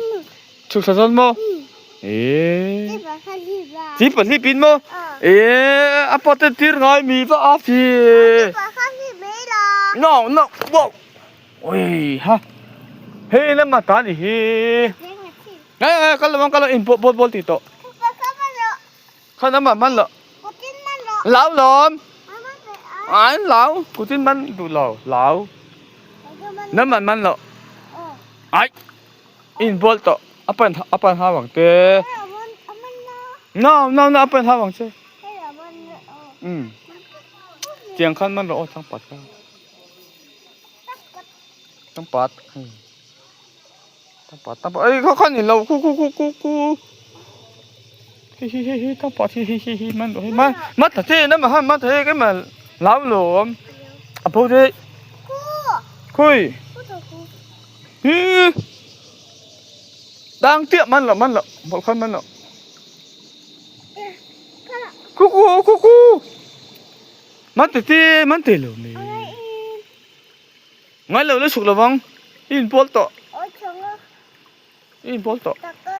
ອືມ ສຸກສາສົນບໍ່? ອືມ ເອ ຈິບປາຄາລີບາ ຈິບປາຄາລີບບິນບໍ່? ເອີ ເອ ອາປອດເຕັດຕິດໄງມີປາອາພີ ຈິບປາຄາລີບເມລາ ນອກ ນອກ ວ້າວ ໂອ້ຍ ຮະ ເຮ ນຳມາຕານີ້ເຮ ເຮງາທີ ໄງ ໄງ ກັນລະວັງ ກັນລະ ອິນໂບ ໂບ ໂບ ຕິໂຕ ຂະນ້ຳມັນມັນເລາະ ກູຕິນມັນເລາະ ລາວຫຼອມ ມັນເປັນ ອາຍ ລາວ ກູຕິນມັນດູລາວ ລາວ ນ້ຳມັນມັນເລາະ ເອີ ອາຍ ອາຍ ເປັນໂບໂຕ ອາປັນ ອາປັນຫາຫວັງເຕ ເອີ ມັນ ມັນເນາະ ນາວ ນາວ ນາວ ອາປັນຫາຫວັງເຕ ເອີ ມັນເນາະ ອືມ ຈຽງຄັນມັນເລາະ ໂອ້ ທັງປັດ ຕຳປາດ ຕຳປາດ ຕຳປາດ ເອີຍ ເຂົາ ເຂົານີ້ລາວ ຄູ ຄູ ຄູ ຄູ ຄູ ເຮີ ເຮີ ເຮີ ຕຳປາດ ເຮີ ເຮີ ເຮີ ມັນ ເຮີ ມາ ມາຕະເທນຳມາ ມາຕະເທກັນມາ ລາວຫຼວມ ອະໂປເດ ຄູ ຄຸຍ ຄູໂຕຄູ ເຮີ ດາງເຕຍ ມັນລະ ມັນລະ ບໍ່ຄັນມັນລະ ເອີ ຄູ ຄູ ຄູ ຄູ ມາຕະເທ ມັນເຕໂລເມ ໄງລະ ລະສຸກລະວັງ ອິນໂປລໂຕ ໂອ້ຍ ຊອງ ອິນໂປລໂຕ ຕະກະ